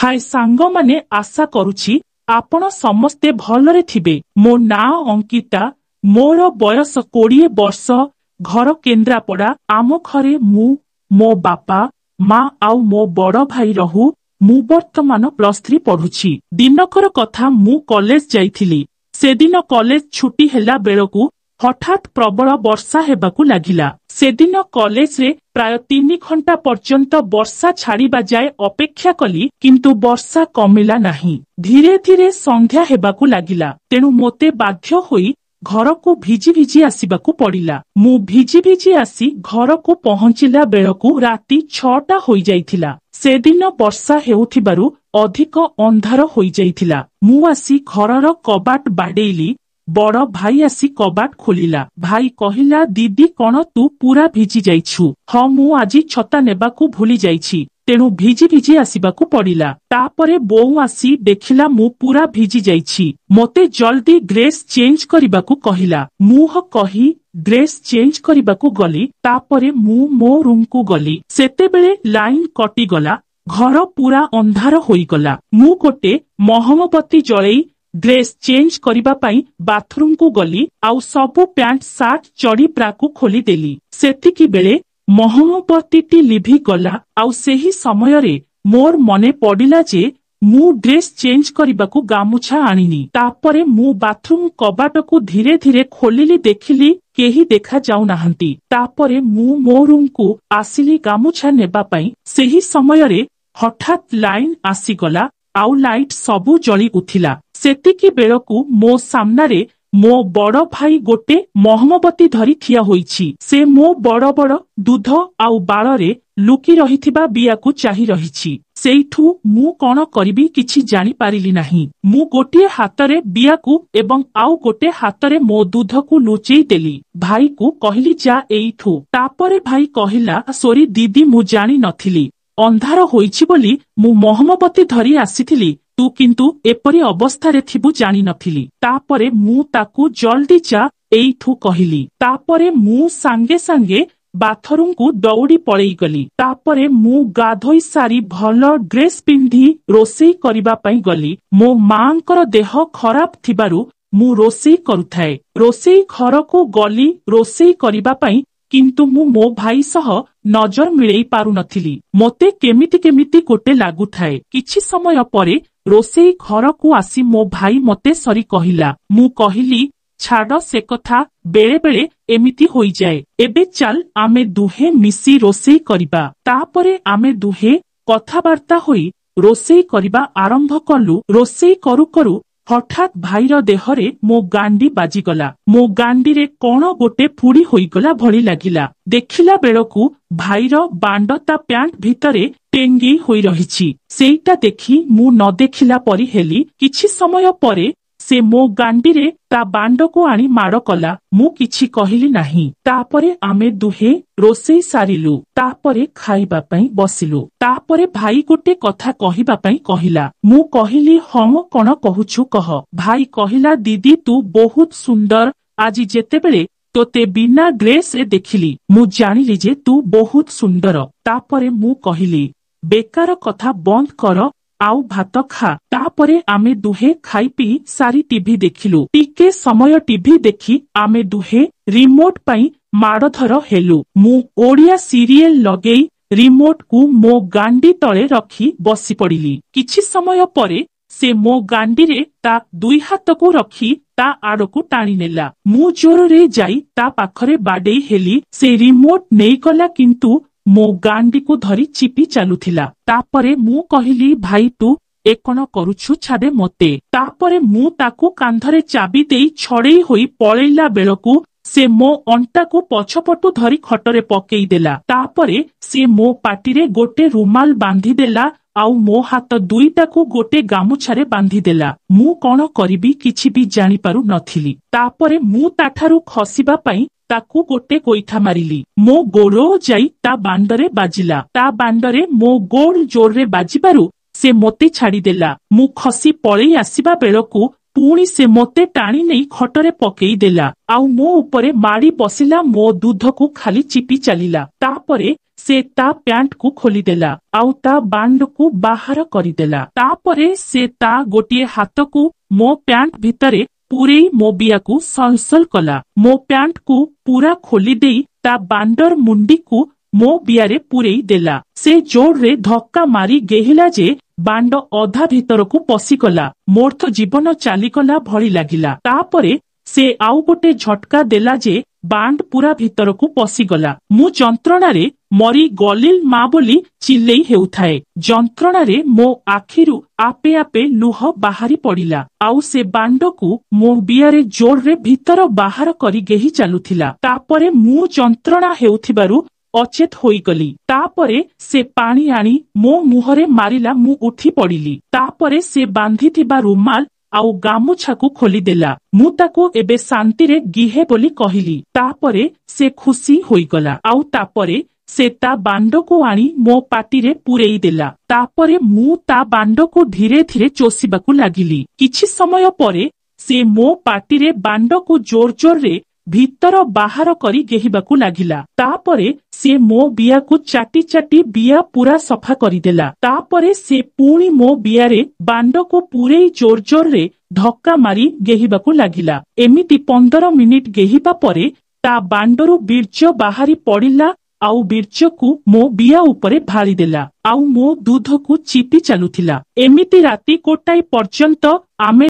ହାଏ ସାଙ୍ଗମାନେ, ଆଶା କରୁଛି ଆପଣ ସମସ୍ତେ ଭଲରେ ଥିବେ। ମୋ ନାଁ ଅଙ୍କିତା, ମୋର ବୟସ 20 ବର୍ଷ, ଘର କେନ୍ଦ୍ରାପଡ଼ା। ଆମ ଘରେ ମୁଁ, ମୋ ବାପା, ମା ଆଉ ମୋ ବଡ ଭାଇ ରହୁ। ମୁଁ ବର୍ତ୍ତମାନ +3 ପଢୁଛି। ଦିନକର କଥା, ମୁଁ କଲେଜ ଯାଇଥିଲି। ସେଦିନ କଲେଜ ଛୁଟି ହେଲା ବେଳକୁ ହଠାତ୍ ପ୍ରବଳ ବର୍ଷା ହେବାକୁ ଲାଗିଲା। ସେଦିନ କଲେଜରେ ପ୍ରାୟ 3 ଘଣ୍ଟା ପର୍ଯ୍ୟନ୍ତ ବର୍ଷା ଛାଡ଼ିବା ଯାଏ ଅପେକ୍ଷା କଲି, କିନ୍ତୁ ବର୍ଷା କମିଲା ନାହିଁ। ଧୀରେ ଧୀରେ ସନ୍ଧ୍ୟା ହେବାକୁ ଲାଗିଲା, ତେଣୁ ମୋତେ ବାଧ୍ୟ ହୋଇ ଘରକୁ ଭିଜି ଭିଜି ଆସିବାକୁ ପଡ଼ିଲା। ମୁଁ ଭିଜି ଭିଜି ଆସି ଘରକୁ ପହଞ୍ଚିଲା ବେଳକୁ ରାତି 6ଟା ହୋଇଯାଇଥିଲା। ସେଦିନ ବର୍ଷା ହେଉଥିବାରୁ ଅଧିକ ଅନ୍ଧାର ହୋଇଯାଇଥିଲା। ମୁଁ ଆସି ଘରର କବାଟ ବାଡେଇଲି। ବଡ ଭାଇ ଆସି କବାଟ ଖୋଲିଲା। ଭାଇ କହିଲା, ଦିଦି, କଣ ତୁ ପୁରା ଭିଜି ଯାଇଛୁ? ହଁ, ମୁଁ ଆଜି ଛତା ନେବାକୁ ଭୁଲି ଯାଇଛି, ତେଣୁ ଭିଜି ଭିଜି ଆସିବାକୁ ପଡ଼ିଲା। ତାପରେ ବୋଉ ଆସି ଦେଖିଲା ମୁଁ ପୁରା ଭିଜି ଯାଇଛି। ମୋତେ ଜଲ୍ଦି ଡ୍ରେସ୍ ଚେଞ୍ଜ କରିବାକୁ କହିଲା। ମୁଁ ହଁ କହି ଡ୍ରେସ୍ ଚେଞ୍ଜ କରିବାକୁ ଗଲି। ତାପରେ ମୁଁ ମୋ ରୁମକୁ ଗଲି। ସେତେବେଳେ ଲାଇନ କଟିଗଲା, ଘର ପୁରା ଅନ୍ଧାର ହୋଇଗଲା। ମୁଁ ଗୋଟେ ମହମବତୀ ଜଳେଇ ଡ୍ରେସ୍ ଚେଞ୍ଜ କରିବା ପାଇଁ ବାଥରୁମକୁ ଗଲି ଆଉ ସବୁ ପ୍ୟାଣ୍ଟ, ସାର୍ଟ, ଚଡି, ବ୍ରାକୁ ଖୋଲିଦେଲି। ସେତିକି ବେଳେ ମହମବତୀଟି ଲିଭିଗଲା ଆଉ ସେହି ସମୟରେ ମୋର ମନେ ପଡ଼ିଲା ଯେ ମୁଁ ଡ୍ରେସ୍ ଚେଞ୍ଜ କରିବାକୁ ଗାମୁଛା ଆଣିନି। ତାପରେ ମୁଁ ବାଥରୁମ କବାଟକୁ ଧୀରେ ଧୀରେ ଖୋଲିଲି, ଦେଖିଲି କେହି ଦେଖା ଯାଉନାହାନ୍ତି। ତାପରେ ମୁଁ ମୋ ରୁମକୁ ଆସିଲି ଗାମୁଛା ନେବା ପାଇଁ। ସେହି ସମୟରେ ହଠାତ୍ ଲାଇନ ଆସିଗଲା ଆଉ ଲାଇଟ୍ ସବୁ ଜଳି ଉଠିଲା। ସେତିକି ବେଳକୁ ମୋ ସାମ୍ନାରେ ମୋ ବଡ ଭାଇ ଗୋଟେ ମହମବତୀ ଧରି ଠିଆ ହୋଇଛି। ସେ ମୋ ବଡ ବଡ ଦୁଧ ଆଉ ବାଳରେ ଲୁକି ରହିଥିବା ବିଆକୁ ଚାହିଁ ରହିଛି। ସେଇଠୁ ମୁଁ କଣ କରିବି କିଛି ଜାଣିପାରିଲି ନାହିଁ। ମୁଁ ଗୋଟିଏ ହାତରେ ବିଆକୁ ଏବଂ ଆଉ ଗୋଟେ ହାତରେ ମୋ ଦୁଧକୁ ଲୁଚେଇ ଦେଲି। ଭାଇକୁ କହିଲି, ଯା ଏଇଠୁ। ତାପରେ ଭାଇ କହିଲା, ସୋରି ଦିଦି, ମୁଁ ଜାଣି ନଥିଲି ଅନ୍ଧାର ହୋଇଛି ବୋଲି। ମୁଁ ମହମବତୀ ଧରି ଆସିଥିଲି, ତୁ କିନ୍ତୁ ଏପରି ଅବସ୍ଥାରେ ଥିବୁ ଜାଣିନଥିଲି। ତାପରେ ମୁଁ ତାକୁ ଜଲ୍ଦି ଯା ଏଇଠୁ କହିଲି। ତାପରେ ମୁଁ ସାଙ୍ଗେ ସାଙ୍ଗେ ବାଥରୁମକୁ ଦୌଡ଼ି ପଳେଇଗଲି। ତାପରେ ମୁଁ ଗାଧୋଇ ସାରି ଭଲ ଡ୍ରେସ୍ ପିନ୍ଧି ରୋଷେଇ କରିବା ପାଇଁ ଗଲି। ମୋ ମାଙ୍କର ଦେହ ଖରାପ ଥିବାରୁ ମୁଁ ରୋଷେଇ କରୁଥାଏ। ରୋଷେଇ ଘରକୁ ଗଲି ରୋଷେଇ କରିବା ପାଇଁ, କିନ୍ତୁ ମୁଁ ମୋ ଭାଇ ସହ ନଜର ମିଳେଇ ପାରୁନଥିଲି। ମୋତେ କେମିତି କେମିତି ଗୋଟେ ଲାଗୁଥାଏ। କିଛି ସମୟ ପରେ ରୋଷେଇ ଘରକୁ ଆସି ମୋ ଭାଇ ମତେ ସରି କହିଲା। ମୁଁ କହିଲି, ଛାଡ ସେ କଥା, ବେଳେ ବେଳେ ଏମିତି ହୋଇଯାଏ। ଏବେ ଚାଲ ଆମେ ଦୁହେଁ ମିଶି ରୋଷେଇ କରିବା। ତାପରେ ଆମେ ଦୁହେଁ କଥାବାର୍ତ୍ତା ହୋଇ ରୋଷେଇ କରିବା ଆରମ୍ଭ କଲୁ। ରୋଷେଇ କରୁ କରୁ ହଠାତ୍ ଭାଇର ଦେହରେ ମୋ ଗାଣ୍ଡି ବାଜିଗଲା। ମୋ ଗାଣ୍ଡିରେ କଣ ଗୋଟେ ଫୁଡି ହୋଇଗଲା ଭଳି ଲାଗିଲା। ଦେଖିଲା ବେଳକୁ ଭାଇର ବାଣ୍ଡ ତା ପ୍ୟାଣ୍ଟ ଭିତରେ ଟେଙ୍ଗେଇ ହୋଇ ରହିଛି। ସେଇଟା ଦେଖି ମୁଁ ନ ଦେଖିଲା ପରି ହେଲି। କିଛି ସମୟ ପରେ ସେ ମୋ ଗାଣ୍ଡିରେ ତା ବାଣ୍ଡକୁ ଆଣି ମାଡ଼ କଲା। ମୁଁ କିଛି କହିଲି ନାହିଁ। ତାପରେ ଆମେ ଦୁହେଁ ରୋଷେଇ ସାରିଲୁ। ତାପରେ ଖାଇବା ପାଇଁ ବସିଲୁ। ତାପରେ ଭାଇ ଗୋଟେ କଥା କହିବା ପାଇଁ କହିଲା। ମୁଁ କହିଲି, ହଁ, କଣ କହୁଛୁ କହ। ଭାଇ କହିଲା, ଦିଦି, ତୁ ବହୁତ ସୁନ୍ଦର। ଆଜି ଯେତେବେଳେ ତୋତେ ବିନା ଡ୍ରେସରେ ଦେଖିଲି, ମୁଁ ଜାଣିଲି ଯେ ତୁ ବହୁତ ସୁନ୍ଦର। ତାପରେ ମୁଁ କହିଲି, ବେକାର କଥା ବନ୍ଦ କର ଆଉ ଭାତ ଖା। ତାପରେ ଆମେ ଦୁହେଁ ଖାଇ ପିଇ ସାରି ଟିଭି ଦେଖିଲୁ। ଟିକେ ସମୟ ଟିଭି ଦେଖି ଆମେ ଦୁହେଁ ରିମୋଟ ପାଇଁ ମାଡ଼ଧର ହେଲୁ। ମୁଁ ଓଡିଆ ସିରିଏଲ ଲଗେଇ ରିମୋଟକୁ ମୋ ଗାଣ୍ଡି ତଳେ ରଖି ବସି ପଡ଼ିଲି। କିଛି ସମୟ ପରେ ସେ ମୋ ଗାଣ୍ଡିରେ ତା ଦୁଇ ହାତକୁ ରଖି ତା ଆଡକୁ ଟାଣିନେଲା। ମୁଁ ଜୋରରେ ଯାଇ ତା ପାଖରେ ବାଡେଇ ହେଲି। ସେ ରିମୋଟ ନେଇଗଲା, କିନ୍ତୁ ମୋ ଗାଣ୍ଡିକୁ ଧରି ଚିପି ଚାଲୁଥିଲା। ତାପରେ ମୁଁ କହିଲି, ଭାଇ, ତୁ ଏ କଣ କରୁଛୁ? ଛାଡେ ମତେ। ତାପରେ ମୁଁ ତାକୁ କାନ୍ଧରେ ଚାବି ଦେଇ ଛଡେଇ ହୋଇ ପଳେଇଲା ବେଳକୁ ସେ ମୋ ଅଣ୍ଟାକୁ ପଛପଟୁ ଧରି ଖଟରେ ପକେଇଦେଲା। ତାପରେ ସେ ମୋ ପାଟିରେ ଗୋଟେ ରୁମାଲ ବାନ୍ଧିଦେଲା ଆଉ ମୋ ହାତ ଦୁଇଟାକୁ ଗୋଟେ ଗାମୁଛାରେ ବାନ୍ଧିଦେଲା। ମୁଁ କଣ କରିବି କିଛି ବି ଜାଣିପାରୁ ନଥିଲି। ତାପରେ ମୁଁ ତାଠାରୁ ଖସିବା ପାଇଁ ତାକୁ ଗୋଟେ ଗୋଇଠା ମାରିଲି। ମୋ ଗୋଡ ଯାଇ ତା ବାଣ୍ଡରେ ବାଜିଲା। ତା ବାଣ୍ଡରେ ମୋ ଗୋଡ ଜୋରରେ ବାଜିବାରୁ ସେ ମୋତେ ଛାଡିଦେଲା। ମୁଁ ଖସି ପଳେଇ ଆସିବା ବେଳକୁ ପୁଣି ସେ ମୋତେ ଟାଣି ନେଇ ଖଟରେ ପକେଇ ଦେଲା ଆଉ ମୋ ଉପରେ ମାଡ଼ି ବସିଲା। ମୋ ଦୁଧକୁ ଖାଲି ଚିପି ଚାଲିଲା। ତାପରେ ସେ ତା ପ୍ୟାଣ୍ଟକୁ ଖୋଲିଦେଲା ଆଉ ତା ବାଣ୍ଡକୁ ବାହାର କରିଦେଲା। ତାପରେ ସେ ତା ଗୋଟିଏ ହାତକୁ ମୋ ପ୍ୟାଣ୍ଟ ଭିତରେ ପୂରେଇ ମୋ ବିଆକୁ ସଲସଲ କଲା। ମୋ ପ୍ୟାଣ୍ଟକୁ ପୁରା ଖୋଲିଦେଇ ତା ବାଣ୍ଡର ମୁଣ୍ଡିକୁ ମୋ ବିଆରେ ପୂରେଇ ଦେଲା। ସେ ଜୋରରେ ଧକ୍କା ମାରି ଗେହିଲା ଯେ ବାଣ୍ଡ ଅଧା ଭିତରକୁ ପଶିଗଲା। ମୋର ତ ଜୀବନ ଚାଲିଗଲା ଭଳି ଲାଗିଲା। ତାପରେ ସେ ଆଉ ଗୋଟେ ଝଟକା ଦେଲା ଯେ ବାଣ୍ଡ ପୁରା ଭିତରକୁ ପଶିଗଲା। ମୁଁ ଯନ୍ତ୍ରଣାରେ ମରି ଗଲିଲ ମା ବୋଲି ଚିଲେଇ ହେଉଥାଏ। ଯନ୍ତ୍ରଣାରେ ମୋ ଆଖିରୁ ଆପେ ଆପେ ଲୁହ ବାହାରି ପଡ଼ିଲା ଆଉ ସେ ବାଣ୍ଡକୁ ମୋ ବିଆରେ ଜୋରରେ ଭିତର ବାହାର କରି ଗେହି ଚାଲୁଥିଲା। ତାପରେ ମୁଁ ଯନ୍ତ୍ରଣା ହେଉଥିବାରୁ ଅଚେତ ହୋଇଗଲି। ତାପରେ ସେ ପାଣି ଆଣି ମୋ ମୁହଁରେ ମାରିଲା, ମୁଁ ଉଠି ପଡ଼ିଲି। ତାପରେ ସେ ବାନ୍ଧିଥିବା ରୁମାଲ ଆଉ ଗାମୁଛାକୁ ଖୋଲିଦେଲା। ମୁଁ ତାକୁ ଏବେ ଶାନ୍ତିରେ ଗିହେ ବୋଲି କହିଲି। ତାପରେ ସେ ଖୁସି ହୋଇଗଲା ଆଉ ତାପରେ ସେ ତା ବାଣ୍ଡକୁ ଆଣି ମୋ ପାଟିରେ ପୂରେଇ ଦେଲା। ତାପରେ ମୁଁ ତା ବାଣ୍ଡକୁ ଧୀରେ ଧୀରେ ଚୋଷିବାକୁ ଲାଗିଲି। କିଛି ସମୟ ପରେ ସେ ମୋ ପାଟିରେ ବାଣ୍ଡକୁ ଜୋର ଜୋରରେ ଭିତର ବାହାର କରି ଗେହିବାକୁ ଲାଗିଲା। ତାପରେ ସେ ମୋ ବିଆକୁ ଚାଟି ଚାଟି ବିଆ ପୁରା ସଫା କରିଦେଲା। ତାପରେ ସେ ପୁଣି ମୋ ବିଆରେ ବାଣ୍ଡକୁ ପୂରେଇ ଜୋର ଜୋରରେ ଧକ୍କା ମାରି ଗେହିବାକୁ ଲାଗିଲା। ଏମିତି 15 ମିନିଟ ଗେହିବା ପରେ ତା ବାଣ୍ଡରୁ ବୀର୍ଯ୍ୟ ବାହାରି ପଡ଼ିଲା ଆଉ ବୀର୍ଯ୍ୟକୁ ମୋ ବିଆ ଉପରେ ଢାଳିଦେଲା ଆଉ ମୋ ଦୁଧକୁ ଚିପି ଚାଲୁଥିଲା। ଏମିତି ରାତି 1 ପର୍ଯ୍ୟନ୍ତ ଆମେ